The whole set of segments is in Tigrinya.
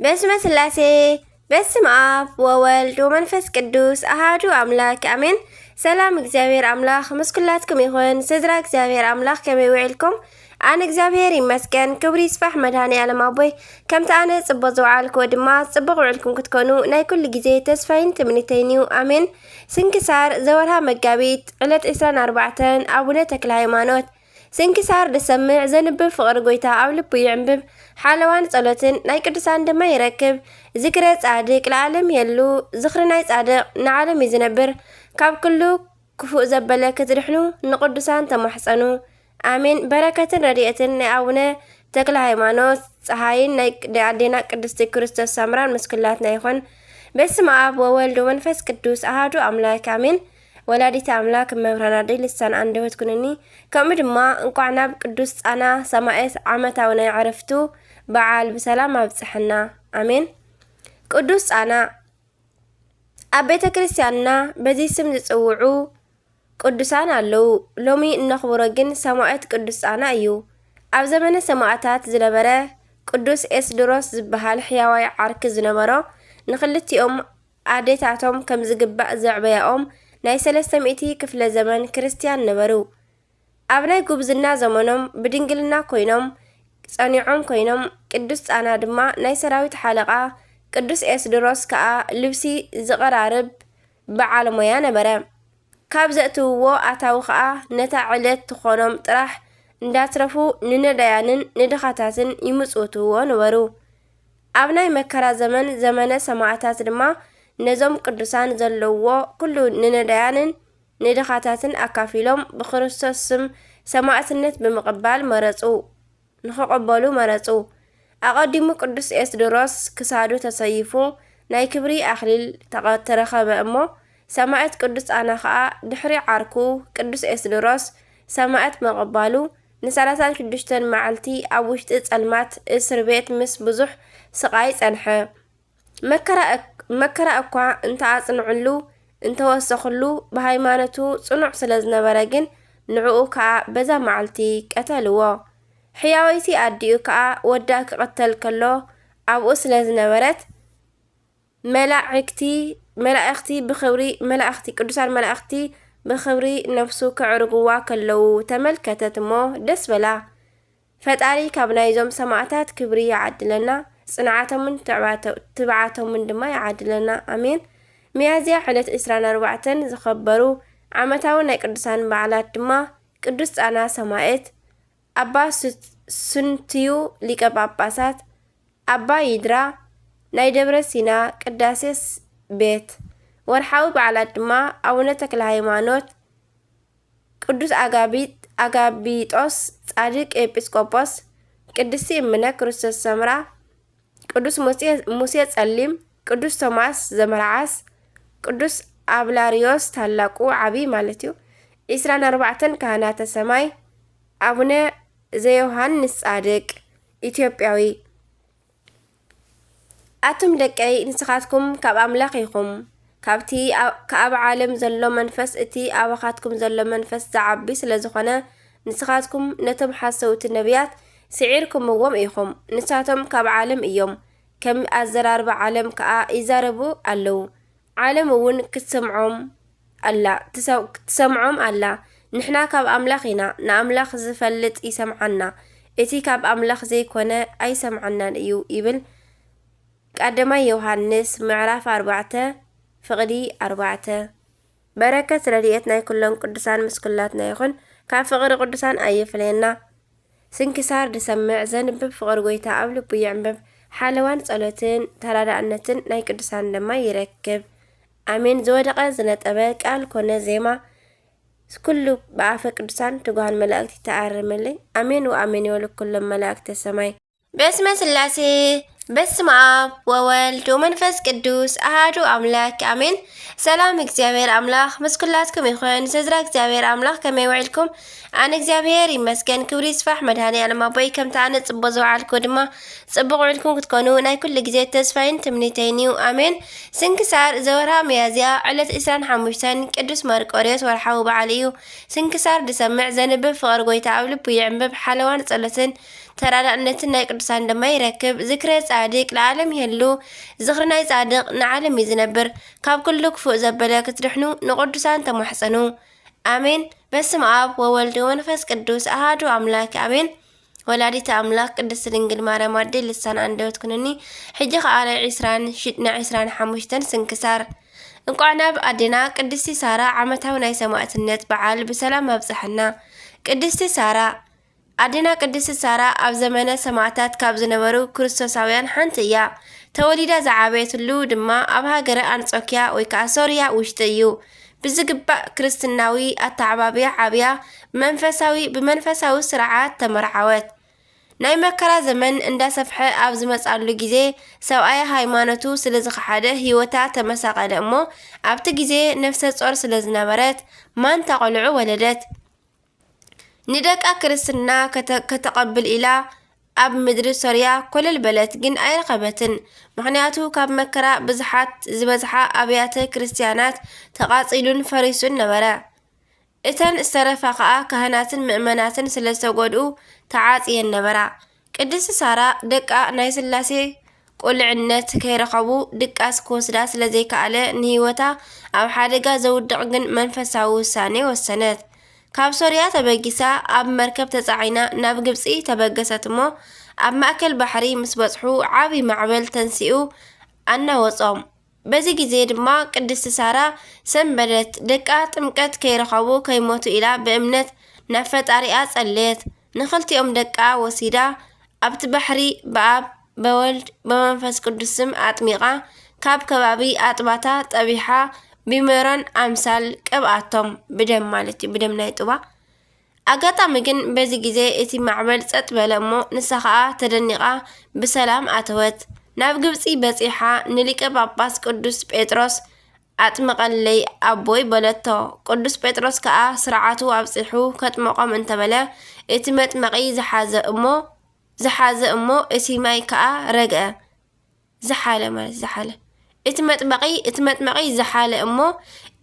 በስመ ስላሴ፣ በስመ ኣብ ወወልድ ወመንፈስ ቅዱስ ኣሃዱ ኣምላክ ኣሜን። ሰላም እግዚኣብሔር ኣምላኽ ምስ ኩላትኩም ይኹን። ስድራ እግዚኣብሔር ኣምላኽ ከመይ ውዒልኩም? ኣነ እግዚኣብሔር ይመስገን፣ ክብሪ ይስፋሕ መድኃኔ ዓለም ኣቦይ። ከምቲ ኣነ ጽቡቕ ዝወዓልክዎ ድማ ጽቡቕ ውዕልኩም ክትኮኑ ናይ ኩሉ ግዜ ተስፋይን ትምኒተይን እዩ። ኣሜን። ስንክሳር ዘወርሃ መጋቢት ዕለት ዕስራን ኣርባዕተን ኣቡነ ተክለ ሃይማኖት። ስንክሳር ዝሰምዕ ዘንብብ ፍቕሪ ጎይታ ኣብ ልቡ ይዕንብብ፣ ሓለዋን ጸሎትን ናይ ቅዱሳን ድማ ይረክብ። ዝክረ ጻድቅ ለዓለም የሉ፣ ዝኽሪ ናይ ጻድቅ ንዓለም እዩ ዝነብር። ካብ ኩሉ ክፉእ ዘበለ ክትድሕኑ ንቅዱሳን ተማሕጸኑ። ኣሜን። በረከትን ረድኤትን ናይ ኣቡነ ተክለ ሃይማኖት ጸሃይን ናይ ናይ ኣዴና ቅድስቲ ክርስቶስ ሰምራን ምስ ኩላትና ይኹን። በስመ ኣብ ወወልድ ወመንፈስ ቅዱስ ኣሃዱ ኣምላክ ኣሜን። ወላዲተ ኣምላክ እመብርሃን ኣደይ ልሳን ኣንደበት ኩንኒ። ከምኡ ድማ እንቋዕ ናብ ቅዱስ ጻና ሰማዕት ዓመታዊ ናይ ዕረፍቱ በዓል ብሰላም ኣብጽሐና። ኣሜን። ቅዱስ ጻና ኣብ ቤተ ክርስቲያንና በዚ ስም ዝጽውዑ ቅዱሳን ኣለዉ። ሎሚ እነኽብሮ ግን ሰማዕት ቅዱስ ጻና እዩ። ኣብ ዘመነ ሰማዕታት ዝነበረ ቅዱስ ኤስድሮስ ዝበሃል ሕያዋይ ዓርኪ ዝነበሮ፣ ንኽልቲኦም ኣዴታቶም ከም ዝግባእ ዘዕበያኦም ናይ ሰለስተ ሚእቲ ክፍለ ዘመን ክርስትያን ነበሩ። ኣብ ናይ ጉብዝና ዘመኖም ብድንግልና ኮይኖም ጸኒዖም ኮይኖም፣ ቅዱስ ጻና ድማ ናይ ሰራዊት ሓለቓ፣ ቅዱስ ኤስድሮስ ከኣ ልብሲ ዝቐራርብ በዓል ሞያ ነበረ። ካብ ዘእትውዎ ኣታዊ ከኣ ነታ ዕለት ትኾኖም ጥራሕ እንዳትረፉ ንነዳያንን ንድኻታትን ይምጽውትዎ ነበሩ። ኣብ ናይ መከራ ዘመን፣ ዘመነ ሰማዕታት ድማ ነዞም ቅዱሳን ዘለውዎ ኩሉ ንነዳያንን ንድኻታትን ኣካፊሎም ብክርስቶስ ስም ሰማዕትነት ብምቕባል መረጹ፣ ንኽቕበሉ መረጹ። ኣቐዲሙ ቅዱስ ኤስድሮስ ክሳዱ ተሰይፉ ናይ ክብሪ ኣኽሊል ተቐ-፣ ተረኸበ እሞ፣ ሰማዕት ቅዱስ ጻና ኸኣ ድሕሪ ዓርኩ ቅዱስ ኤስድሮስ ሰማዕት ምቕባሉ ንሰላሳን ሽዱሽተን መዓልቲ ኣብ ውሽጢ ጸልማት እስር ቤት ምስ ብዙሕ ስቓይ ጸንሐ። መከራ እክ-፣ መከራ እኳ እንተኣጽንዕሉ፣ እንተወሰኹሉ፣ ብሃይማኖቱ ጽኑዕ ስለ ዝነበረ ግን ንዕኡ ከኣ በዛ መዓልቲ ቀተልዎ። ሕያወይቲ ኣዲኡ ከኣ ወዳ ክቕተል ከሎ ኣብኡ ስለ ዝነበረት፣ መላእክቲ፣ መላእኽቲ ብኽብሪ፣ መላእኽቲ፣ ቅዱሳን መላእኽቲ ብኽብሪ ነፍሱ ከዕርግዋ ከለዉ ተመልከተት እሞ ደስ በላ። ፈጣሪ ካብ ናይዞም ሰማዕታት ክብሪ ይዓድለና፣ ጽንዓቶምን ትዕባቶ-፣ ትብዓቶምን ድማ ይዓድለና። ኣሜን። ሚያዝያ ዕለት ዕስራን ኣርባዕተን ዝኸበሩ ዓመታዊ ናይ ቅዱሳን በዓላት ድማ ቅዱስ ጻና ሰማዕት፣ ኣባ ሱ-፣ ሱንትዩ ሊቀ ጳጳሳት፣ ኣባ ይድራ ናይ ደብረ ሲና ቅዳሴ ስ-፣ ቤት። ወርሓዊ በዓላት ድማ ኣቡነ ተክለ ሃይማኖት፣ ቅዱስ ኣጋቢጥ-፣ ኣጋቢጦስ ጻድቅ ኤጲስቆጶስ፣ ቅድስቲ እምነ ክርስቶስ ሰምራ፣ ቅዱስ ሙሴ፣ ሙሴ ጸሊም፣ ቅዱስ ቶማስ ዘመርዓስ፣ ቅዱስ ኣብላርዮስ ታላቁ ዓቢ ማለት እዩ፣ ዕስራን ኣርባዕተን ካህናተ ሰማይ፣ ኣቡነ ዘዮሃንስ ጻድቅ ኢትዮጵያዊ። ኣቱም ደቀይ፣ ንስኻትኩም ካብ ኣምላኽ ኢኹም፣ ካብቲ ኣ-፣ ከኣብ ዓለም ዘሎ መንፈስ፣ እቲ ኣባኻትኩም ዘሎ መንፈስ ዝዓቢ ስለ ዝኾነ፣ ንስኻትኩም ነቶም ሓሰውቲ ነቢያት ስዒርኩምዎም ኢኹም። ንሳቶም ካብ ዓለም እዮም፣ ከም ኣዘራርባ ዓለም ከኣ ይዛረቡ ኣለዉ። ዓለም እውን ክትሰምዖም ኣላ፣ ትሰ-፣ ክትሰምዖም ኣላ። ንሕና ካብ ኣምላኽ ኢና፣ ንኣምላኽ ዝፈልጥ ይሰምዓና፣ እቲ ካብ ኣምላኽ ዘይኮነ ኣይሰምዓናን እዩ ይብል ቀዳማይ ዮሃንስ ምዕራፍ ኣርባዕተ ፍቕዲ ኣርባዕተ። በረከት ረድኤት ናይ ኩሎም ቅዱሳን ምስ ኩላትና ይኹን፣ ካብ ፍቕሪ ቅዱሳን ኣይፍለየና። ስንክሳር ዝሰምዕ ዘንብብ ፍቕሪ ጎይታ ኣብ ልቡ ይዕንብብ፣ ሓለዋን ጸሎትን ተራዳእነትን ናይ ቅዱሳን ድማ ይረክብ። ኣሜን። ዝወደቐ ዝነጠበ ቃል ኮነ ዜማ ኩሉ ብኣፈ ቅዱሳን ትጉሃን መላእክት ይተኣረመለይ። ኣሜን ወኣሜን ይበሉ ኩሎም መላእክተ ሰማይ። በስመ ስላሴ፣ በስመ ኣብ ወወልድ ወመንፈስ ቅዱስ ኣሃዱ ኣምላክ ኣሜን። ሰላም እግዚኣብሔር ኣምላኽ ምስ ኩላትኩም ይኹን። ስድራ እግዚኣብሔር ኣምላኽ ከመይ ውዒልኩም? ኣነ እግዚኣብሔር ይመስገን፣ ክብሪ ይስፋሕ መድኃኔ ዓለም ኣቦይ። ከምቲ ኣነ ጽቡቕ ዝወዓልኩ ድማ ጽቡቕ ውዒልኩም ክትኮኑ ናይ ኩሉ ግዜ ተስፋይን ትምኒተይን እዩ። ኣሜን። ስንክሳር ዘወርሃ ሚያዝያ ዕለት ዕስራን ሓሙሽተን ቅዱስ መርቆሬዎስ ወርሓዊ በዓል እዩ። ስንክሳር ዝሰምዕ ዘንብብ ፍቕሪ ጎይታ ኣብ ልቡ ይዕንብብ፣ ሓለዋን ጸሎትን ተራዳእነትን ናይ ቅዱሳን ድማ ይረክብ። ዝክረ ጻድቅ ለዓለም ይሄሉ፣ ዝኽሪ ናይ ጻድቅ ንዓለም እዩ ዝነብር። ካብ ኩሉ ክፉእ ዘበለ ክትድሕኑ ንቅዱሳን ተማሕጸኑ። ኣሜን። በስመ ኣብ ወወልድ ወመንፈስ ቅዱስ ኣሃዱ ኣምላክ ኣሜን። ወላዲተ ኣምላክ ቅድስት ድንግል ማርያም ኣደይ ልሳን ኣንደበት ኩንኒ። ሕጂ ከኣ ናይ ዒስራን ሽ-፣ ናይ ዒስራን ሓሙሽተን ስንክሳር። እንቋዕ ናብ ኣዴና ቅድስቲ ሳራ ዓመታዊ ናይ ሰማዕትነት በዓል ብሰላም ኣብጽሐና። ቅድስቲ ሳራ ኣዴና ቅድስቲ ሳራ ኣብ ዘመነ ሰማዕታት ካብ ዝነበሩ ክርስቶሳውያን ሓንቲ እያ። ተወሊዳ ዝዓበየትሉ ድማ ኣብ ሃገረ ኣንጾኪያ ወይ ከኣ ሶርያ ውሽጢ እዩ። ብዝግባእ ክርስትናዊ ኣተዓባብያ ዓብያ፣ መንፈሳዊ፣ ብመንፈሳዊ ስርዓት ተመርዓወት። ናይ መከራ ዘመን እንዳሰፍሐ ኣብ ዝመጻሉ ግዜ፣ ሰብኣያ ሃይማኖቱ ስለ ዝኸሓደ ህይወታ ተመሳቐለ እሞ፣ ኣብቲ ግዜ ነፍሰ ጾር ስለ ዝነበረት፣ ማንታ ቆልዑ ወለደት። ንደቃ ክርስትና ከተ-፣ ከተቐብል ኢላ ኣብ ምድሪ ሶርያ ኮለል በለት፣ ግን ኣይረኸበትን። ምኽንያቱ ካብ መከራ ብዙሓት ዝበዝሓ ኣብያተ ክርስትያናት ተቓጺሉን ፈሪሱን ነበረ። እተን ዝተረፋ ኸኣ ካህናትን ምእመናትን ስለ ዝተጎድኡ ተዓጽየን ነበራ። ቅድስቲ ሳራ ደቃ ናይ ስላሴ ቁልዕነት ከይረኸቡ ድቃስ ክወስዳ ስለ ዘይከኣለ ንህይወታ ኣብ ሓደጋ ዘውድቕ ግን መንፈሳዊ ውሳኔ ወሰነት። ካብ ሶርያ ተበጊሳ ኣብ መርከብ ተጻዒና ናብ ግብጺ ተበገሰት እሞ ኣብ ማእከል ባሕሪ ምስ በጽሑ ዓቢ ማዕበል ተንሲኡ ኣናወጾም። በዚ ግዜ ድማ ቅድስቲ ሳራ ሰንበደት። ደቃ ጥምቀት ከይረኸቡ ከይሞቱ ኢላ ብእምነት ናብ ፈጣሪኣ ጸለየት። ንኽልቲኦም ደቃ ወሲዳ ኣብቲ ባሕሪ ብኣብ በወልድ በመንፈስ ቅዱስ ስም ኣጥሚቓ ካብ ከባቢ ኣጥባታ ጠቢሓ ብሜሮን ኣምሳል ቀብኣቶም። ብደም ማለት እዩ፣ ብደም ናይ ጡባ። ኣጋጣሚ ግን በዚ ግዜ እቲ ማዕበል ጸጥ በለ እሞ ንሳ ኸኣ ተደኒቓ ብሰላም ኣተወት። ናብ ግብጺ በጺሓ ንሊቀ ጳጳስ ቅዱስ ጴጥሮስ ኣጥምቐለይ ኣቦይ በለቶ። ቅዱስ ጴጥሮስ ከኣ ስርዓቱ ኣብጺሑ ከጥምቖም እንተበለ እቲ መጥመቒ ዝሓዘ እሞ፣ ዝሓዘ እሞ እቲ ማይ ከኣ ረግአ። ዝሓለ ማለት ዝሓለ። እቲ መጥመቒ፣ እቲ መጥመቒ ዝሓለ እሞ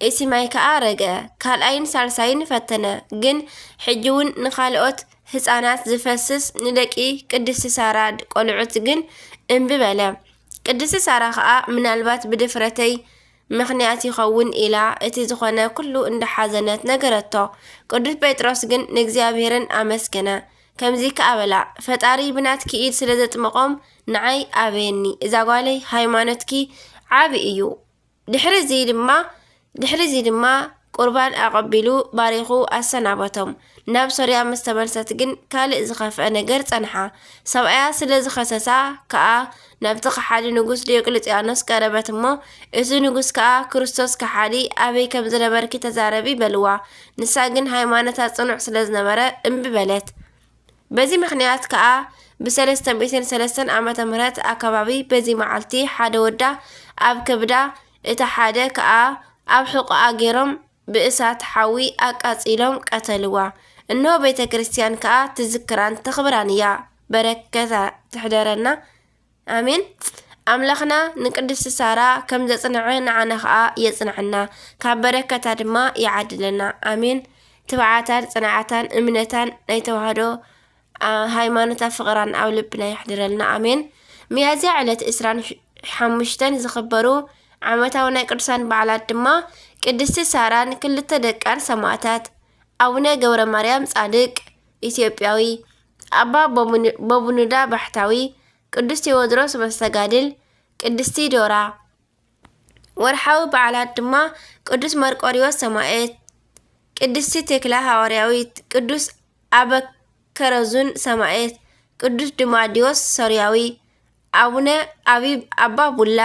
እቲ ማይ ከኣ ረግአ። ካልኣይን ሳልሳይን ፈተነ፣ ግን ሕጂ እውን ንኻልኦት ህጻናት ዝፈስስ ንደቂ ቅድስቲ ሳራ ቆልዑት ግን እምቢ በለ። ቅድስቲ ሳራ ከኣ ምናልባት ብድፍረተይ ምኽንያት ይኸውን ኢላ እቲ ዝኾነ ኩሉ እንዳሓዘነት ነገረቶ። ቅዱስ ጴጥሮስ ግን ንእግዚኣብሔርን ኣመስገነ። ከምዚ ከኣ በላ፣ ፈጣሪ ብናትኪ ኢድ ስለ ዘጥመቖም ንዓይ ኣበየኒ። እዛ ጓለይ ሃይማኖትኪ ዓቢ እዩ። ድሕሪ እዚ ድማ፣ ድሕሪ እዚ ድማ ቁርባን ኣቐቢሉ ባሪኹ ኣሰናበቶም። ናብ ሶርያ ምስ ተመልሰት ግን ካልእ ዝኸፍአ ነገር ጸንሓ። ሰብኣያ ስለ ዝኸሰሳ ከኣ ናብቲ ከሓዲ ንጉስ ዲዮቅልጥያኖስ ቀረበት እሞ፣ እቲ ንጉስ ከኣ፣ "ክርስቶስ ከሓዲ ኣበይ ከም ዝነበርኪ ተዛረቢ" በልዋ። ንሳ ግን ሃይማኖታ ጽኑዕ ስለ ዝነበረ እምቢ በለት። በዚ ምኽንያት ከኣ ብሰለስተ ሚእትን ሰለስተን ዓመተ ምህረት ኣከባቢ በዚ መዓልቲ ሓደ ወዳ ኣብ ከብዳ፣ እቲ ሓደ ከኣ ኣብ ሕቖኣ ገይሮም ብእሳት ሓዊ ኣቃጺሎም ቀተልዋ። እንሆ ቤተ ክርስቲያን ከኣ ትዝክራን ተኽብራን እያ። በረከታ ትሕደረና። ኣሜን። ኣምላኽና ንቅድስቲ ሳራ ከም ዘጽንዐ ንዓና ኸኣ የጽንዐና፣ ካብ በረከታ ድማ ይዓድለና። ኣሜን። ትብዓታን ጽንዓታን እምነታን ናይ ተዋህዶ፣ ኣ፣ ሃይማኖታ ፍቕራን ኣብ ልብና የሕድረልና። ኣሜን። ሚያዝያ ዕለት ዕስራን ሓሙሽተን ዝኽበሩ ዓመታዊ ናይ ቅዱሳን በዓላት ድማ ቅድስቲ ሳራን ክልተ ደቃን ሰማዕታት፣ ኣቡነ ገብረ ማርያም ጻድቅ ኢትዮጵያዊ፣ ኣባ በቡኑ-፣ በቡኑዳ ባሕታዊ፣ ቅዱስ ቴዎድሮስ መስተጋድል፣ ቅድስቲ ዶራ። ወርሓዊ በዓላት ድማ ቅዱስ መርቆሪዎስ ሰማዕት፣ ቅድስቲ ቴክላ ሃዋርያዊት፣ ቅዱስ ኣበከረዙን ሰማዕት፣ ቅዱስ ድማዲዮስ ሶርያዊ፣ ኣቡነ ኣቢብ ኣባ ቡላ፣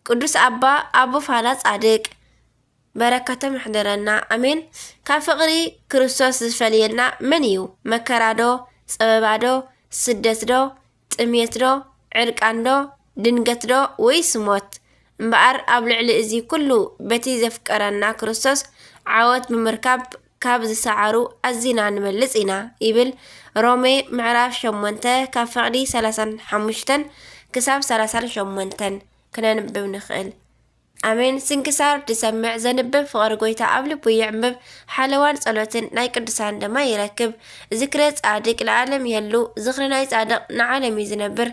ቅዱስ ኣባ ኣቡፋና ጻድቅ። በረከቶም ይሕደረና። ኣሜን። ካብ ፍቕሪ ክርስቶስ ዝፈልየና መን እዩ? መከራ ዶ? ጸበባ ዶ? ስደት ዶ? ጥሜት ዶ? ዕርቃን ዶ? ድንገት ዶ? ወይስ ሞት? እምበኣር ኣብ ልዕሊ እዚ ኩሉ በቲ ዘፍቀረና ክርስቶስ ዓወት ብምርካብ ካብ ዝሰዓሩ ኣዚና ንበልጽ ኢና ይብል ሮሜ ምዕራፍ ሸሞንተ ካብ ፍቕዲ ሰላሳን ሓሙሽተን ክሳብ ሰላሳን ሸሞንተን ክነንብብ ንኽእል። ኣሜን። ስንክሳር ዝሰምዕ ዘንብብ ፍቕሪ ጎይታ ኣብ ልቡ የዕምብብ፣ ሓለዋን ጸሎትን ናይ ቅዱሳን ድማ ይረክብ። ዝክረ ጻድቅ ለዓለም ይሄሉ፣ ዝኽሪ ናይ ጻድቕ ንዓለም እዩ ዝነብር።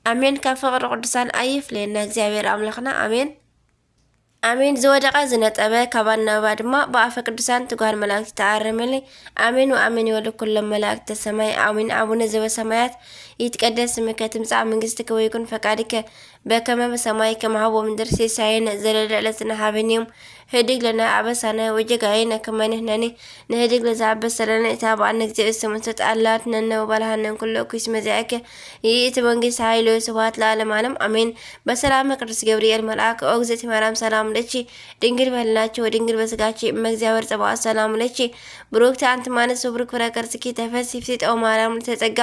ኣሜን። ካብ ፍቕሪ ቅዱሳን ኣይፍለየና እግዚኣብሔር ኣምላኽና። ኣሜን። ኣሜን። ዝወደቐ ዝነጠበ ካብ ኣናብባ ድማ ብኣፈ ቅዱሳን ትጓል መላእክት ተኣረመለይ። ኣሜን ወኣሜን ይበሉ ኩሎም መላእክተ ሰማይ። ኣሜን። ኣቡነ ዘበሰማያት ይትቀደስ ስምከ ትምጻእ መንግስትከ ወይኩን ፈቃድከ በከመ በሰማይ ከማሁ በምድር። ሲሳየነ ዘለለ ዕለትነ ሃበነ ዮም። ህድግ ለነ ኣበሳነ ወጀጋየነ ከመ ንሕነኒ ንህድግ ለዘ ኣበሰ ለነ። ኢታብአነ እግዚኦ ስምንቱ ጣላት ነነ ወባልሃነን ኩሉ እኩይ ስመ ዚአከ ይእቲ መንግስት ኃይል ስብሐት ለዓለም ዓለም አሜን። በሰላም ቅዱስ ገብርኤል መልአክ ኦ እግዝእቲ ማርያም ሰላም ለኪ ድንግል በህልናኪ ወድንግል በስጋኪ እመ እግዚአብሔር ጸባኦት ሰላም ለኪ ብሩክቲ አንቲ ማንስ ወብሩክ ፍረ ከርስኪ ተፈሲ ፍሲጠው ማርያም ልተጸጋ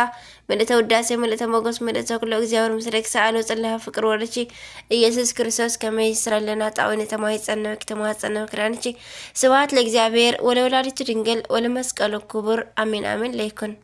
ምልእተ ውዳሴ ምልእተ ሞገስ ምልእተ ኩሎ እግዚኣብሔር ምስሌኪ ሰአሎ ጽላህ ፍቅር ወልድኪ ኢየሱስ ክርስቶስ ከመ ይስረለና ጣዊነ ተማይጸነወኪ ተማጸነወኪ ራንቺ። ስብሐት ለእግዚአብሔር ወለወላዲቱ ድንግል ወለመስቀሉ ክቡር አሜን አሜን ለይኩን።